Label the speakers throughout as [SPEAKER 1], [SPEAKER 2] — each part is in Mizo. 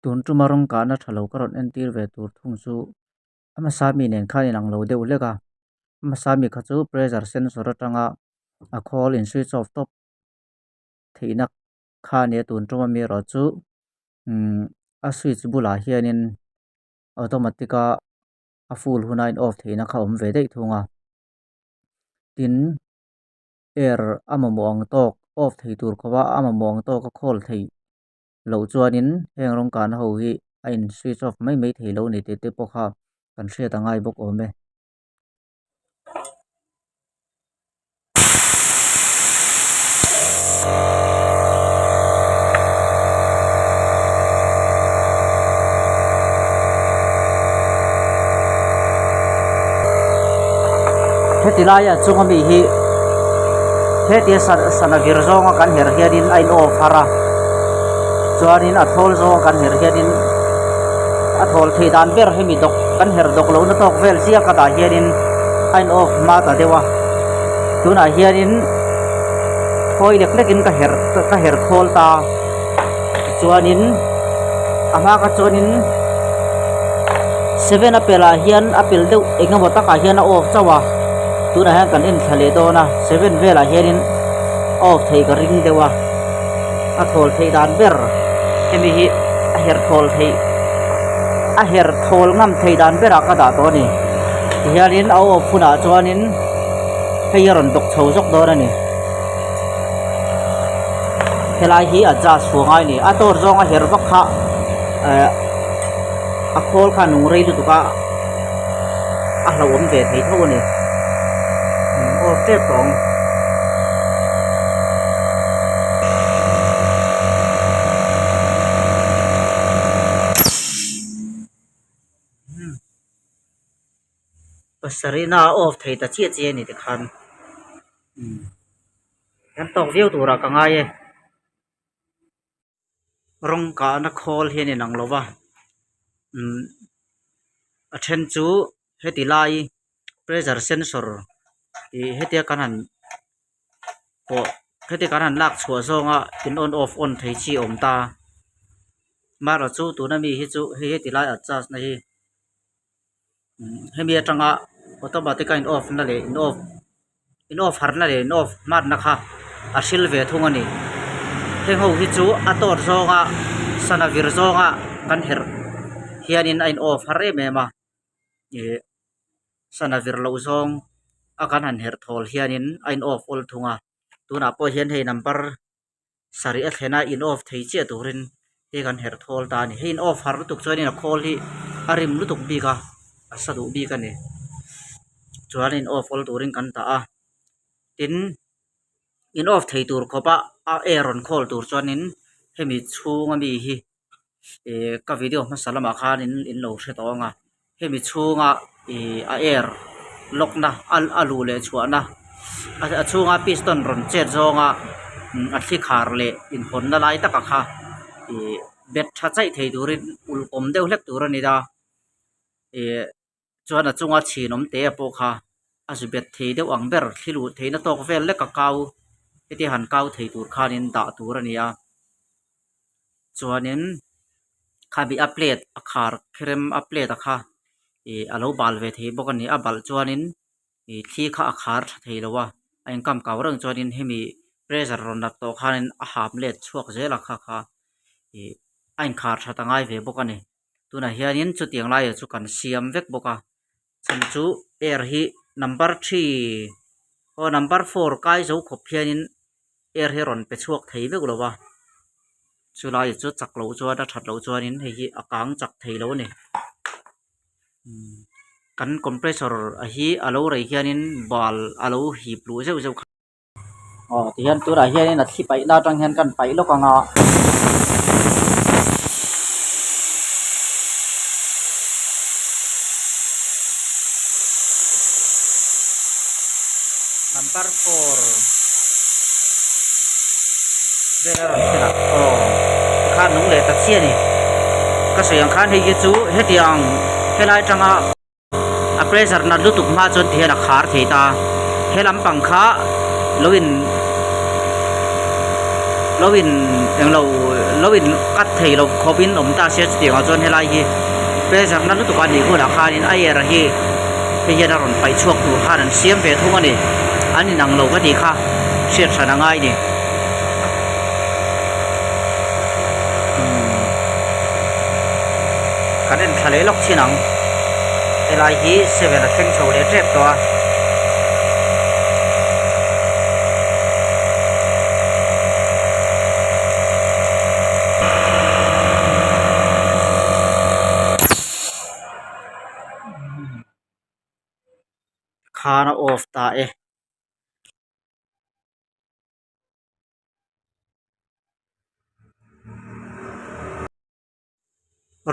[SPEAKER 1] Tun tuma rawng kahna tha lo ka rawn entir ve tur thung chu a hmasa mi nen khan inang lo deuh hlek a, a hmasa mi kha chu pressure sensor atanga a khawl in switch off tawp theihna kha a nia tun tuma mi erawh chu umm a switch bulah hianin automatic a a full huna in off theihna kha a awm ve daih thung a, tin air a mamawh ang tawk off thei tur khawpa a mamawh ang tawk a khawl theih loh chuanin heng rawng kahna ho hi a in switch off mai mai thei lo a ni tih te pawh kha kan hriat a ngai bawk awm e. Heti laia chunga mi hi hetia sana vir zawnga kan herh hianin a in off har a chuanin a thawl zawnga kan herh hianin a thawl theih dan ber hemi dawk kan herh dawk lohna tawk vel chiah ka dah hianin a in off hma ta deuh a tunah hianin thawi lek lekin ka herh ka herh thawl ta chuanin a hma kha chuanin seven a pelh ah hian a pel deuh eng emaw takah hian a off chauh a tunah hian kan en thla leh dawn a seven velah hianin a off thei ka ring deuh a a thawl theih dan ber hemi hi a herh thawl theih a herh thawl ngam theih dan berah ka dah tawh a ni tihianin a off hunah chuanin hei a rawn dawk chho zawk dawn a ni. Helai hi adjust fu angai a ni a tawr zawng a herh vak kha eh a khawl kha a nung rei lutuk a a hlauhawm ve thei tho a ni aw tep tawh ang. Pasarih na a off thei ta chiah chiah a ni tikhan umm. Kan tawk viau turah ka ngai e. Rawng kahna khawl hian inang lo va, umm a then chu heti lai pressure sensor ih hetia kan han pawh hetia kan han lak chhuah zawnga in on off on thei chi a awm ta. Amaherawhchu chu tuna mi hi chu hei heti lai adjust na hi umm hemi atanga automatic a in off na leh in off. In off harna leh in off hmanna kha a hril ve thung a ni. Heng ho hi chu a tawt zawnga sana vir zawnga kan herh hianin a in off har em em a ih sana vir loh zawng a kan han herh thawl hianin a in off awl thung a tunah pawh hian hei number sarih a thlen a in off thei chiah turin hei kan herh thawl ta a ni. Hei in off har lutuk chuanin a khawl hi a rim lutuk bik a a sa duh bik a ni. Chuan in off awl turin kan dah a tin in off thei tur khawpa a air rawn khawl tur chuanin hemi chhunga mi hi ih ka video hmasa lamah khanin in lo hre tawh ang a hemi chhunga ih a air lock na a luh leh chhuah na a chhunga piston rawn chet zawnga a thli khar leh inhawn na lai taka kha ih bet tha chaih thei turin ul kawm deuh hlek tur a ni a ih chuan a chunga chhin awm te pawh kha a zu bet thei deuh ang ber thli luh theihna tawk vel lek a kau hetia han kau thei tur khanin dah tur a ni a chuanin khami a plate a khar kherem a plate a kha ih a lo bal ve thei bawk a ni a balh chuanin ih thli kha a khar tha thei lo a a inkam kau reng chuanin hemi pressure rawn nat tawh khanin a hap let chhuak zel a kha kha ih a inkhar that a ngai ve bawk a ni. Tunah hianin chutiang laiah chu kan siam vek bawk a chhan chu air hi number three aw number four kai zo khawp hianin air hi a rawn pe chhuak thei vek lo va chulai chu chak loh chuan a that loh chuanin hei hi a kang chak thei lo a ni kan compressor hi a lo rei hianin bal a lo hip luh zeuh zeuh. Aw tihian tunah hianin a thli paih na atang hian kan paih lawk ang a. Number four vel a rawn thlen a aw tikhan nung leh ta chiah a ni ka sawi ang khan hei hi chu hetiang helai atanga. A pressure nat lutuk hma chuan ti hian a khar thei ta he lampang kha lo in Lo in englo lo in cut thei lo khawp in awm ta se chutiang ah chuan helai hi pressure na lutuk a nih hunah khanin a air hi hei hian a rawn paih chhuak tur khan an siam ve thung a ni an inang lo ka tih kha hriat hran a ngai a ni. Kan en thla leh lawk thin ang helai hi seven a thleng chho leh tep tawh a. Khan a off ta e.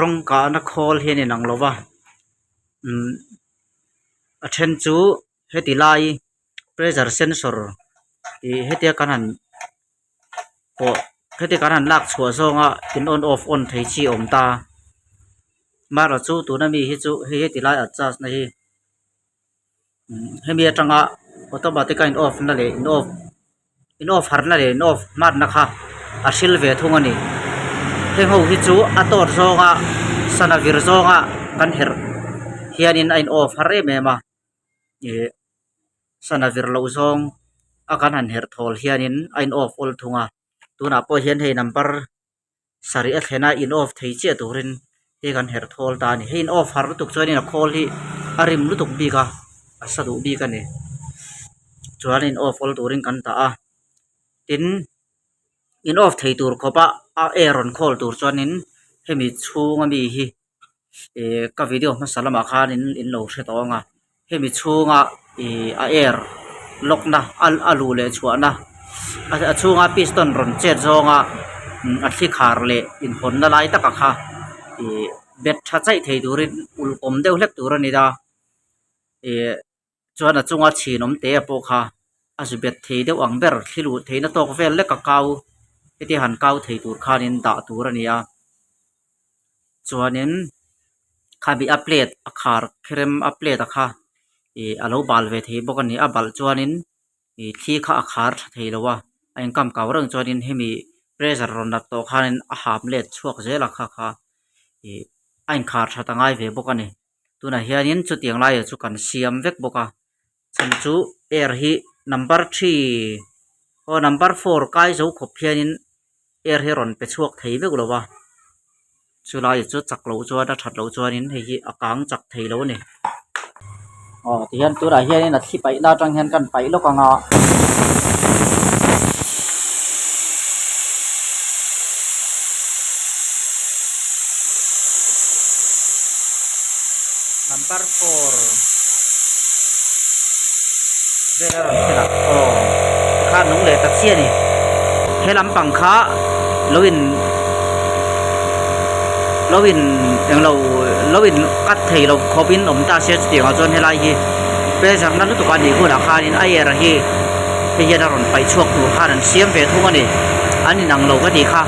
[SPEAKER 1] Rawng kahna khawl hian inang lo va umm a then chu heti lai pressure sensor ih hetia kan han pawh hetia kan han lak chhuah zawnga in on off on thei chi a awm ta amaherawh chu tuna mi hi chu hei heti lai adjust na hi umm hemi atanga automatic a in off na leh in off in off harna leh in off hmanna kha a hril ve thung a ni heng ho hi chu a tawt zawnga sana vir zawnga kan herh hianin a in off har em em a ih sana vir loh zawng a kan han herh thawl hianin a in off awl thung a tunah pawh hian hei number sarih a thlen a in off thei chiah turin hei kan herh thawl ta a ni hei in off har lutuk chuanin a khawl hi a rim lutuk bik a a sa duh bik a ni chuan in off awl turin kan dah a tin in off thei tur khawp a a air rawn khawl tur chuanin hemi chhung ami hi ih ka video hmasa lamah khanin in lo hre tawh ang a hemi chhunga ih a air lock na a luh leh chhuah na a chhunga piston rawn chet zawnga a thli khar leh inhawn na lai taka kha ih bet tha chaih thei turin ulh awm deuh hlek tur a ni a ih chuan a chunga chhin awm te pawh kha a zu bet thei deuh ang ber thli luh theihna tawk vel lek a kau hetia han kau thei tur khanin dah tur a ni a chuanin khami a plate a khar kherem a plate a kha ih a lo bal ve thei bawk a ni a balh chuanin ih thli kha a khar tha thei lo a a inkam kau reng chuanin hemi pressure rawn nat tawh khanin a hap let chhuak zel a kha kha ih a inkhar that a ngai ve bawk a ni. Tunah hianin chutiang laiah chu kan siam vek bawk a chhan chu air hi number three aw number four kai zo khawp hianin air hi a rawn pe chhuak thei vek lo va chulai chu chak loh chuan a that loh chuanin hei hi a kang chak thei lo a ni. Aw tihian tunah hianin a thli paihna atang hian kan paih lawk ang a. Number four vel a rawn thlen a aw tikhan nung leh ta chiah a ni he lampang kha lo in lo in englo lo in cut thei lo khawp in awm ta se chutiang ah chuan helai hi pressure na lutuk a nih hunah khanin a air hi hei hian a rawn paih chhuak tur khan an siam ve thung a ni an inang lo ka tih kha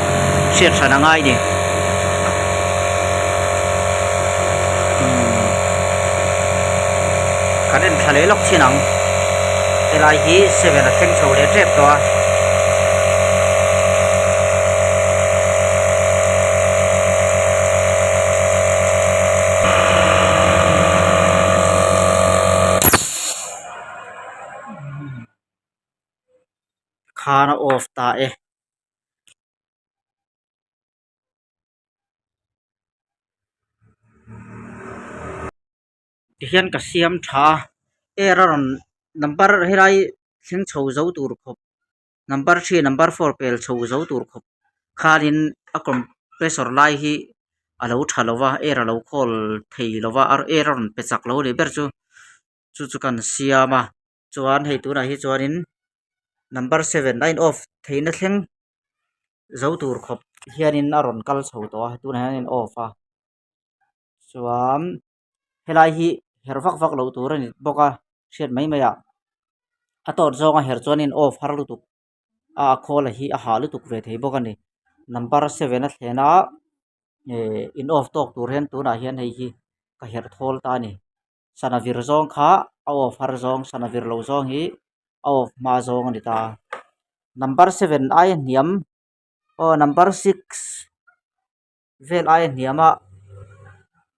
[SPEAKER 1] hriat hran a ngai a ni. Kan en thla leh lawk thin ang helai hi seven a thleng chho leh tep tawh a. Khan a off ta e. Tihian ka siam tha a air a rawn number helai thleng chho zo tur khawp number three number four pel chho zo tur khawp khanin a compressor lai hi a lo tha lo va air a lo khawl thei lo va air a rawn pe chak lo a nih ber chu chu chu kan siam a chuan hei tunah hi chuanin number seven a in off theihna thleng. Zo tur khawp hianin a rawn kal chho tawh a tunah hian a in off a chuan helai hi herh vak vak loh tur a ni bawk a hriat mai mai ah a tawt zawng a herh chuan a in off har lutuk a a khawl hi a hah lutuk ve thei bawk a ni number seven a thlen a eh in off tawk tur hian tunah hian hei hi ka herh thawl ta a ni sana vir zawng kha a off har zawng sana vir lo zawng hi a off hma zawng a ni ta number seven aia hniam. Aw number six vel aia hniam a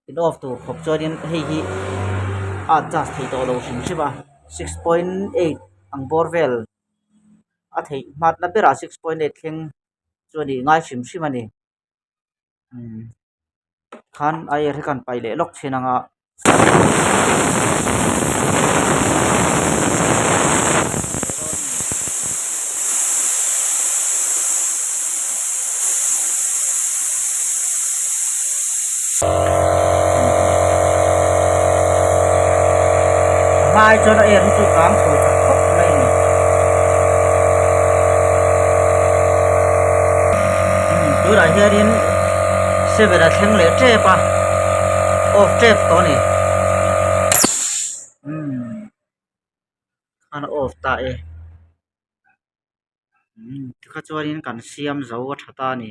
[SPEAKER 1] in off tur khawp chuanin hei hi a adjust theih tawh lo hrim hrim a six point eight ang bawr vel a theih hmatna berah six point eight thleng chu a nih ngai hrim hrim a ni umm khan a air hi kan paih leh lawk thin ang a. A hma ai chuan a air hi chu kang chho chak khawp mai a ni. Tunah hianin seven a thleng leh tep a off tep tawh a ni umm khan a off ta e umm tikha chuanin kan siam zo a tha ta a ni.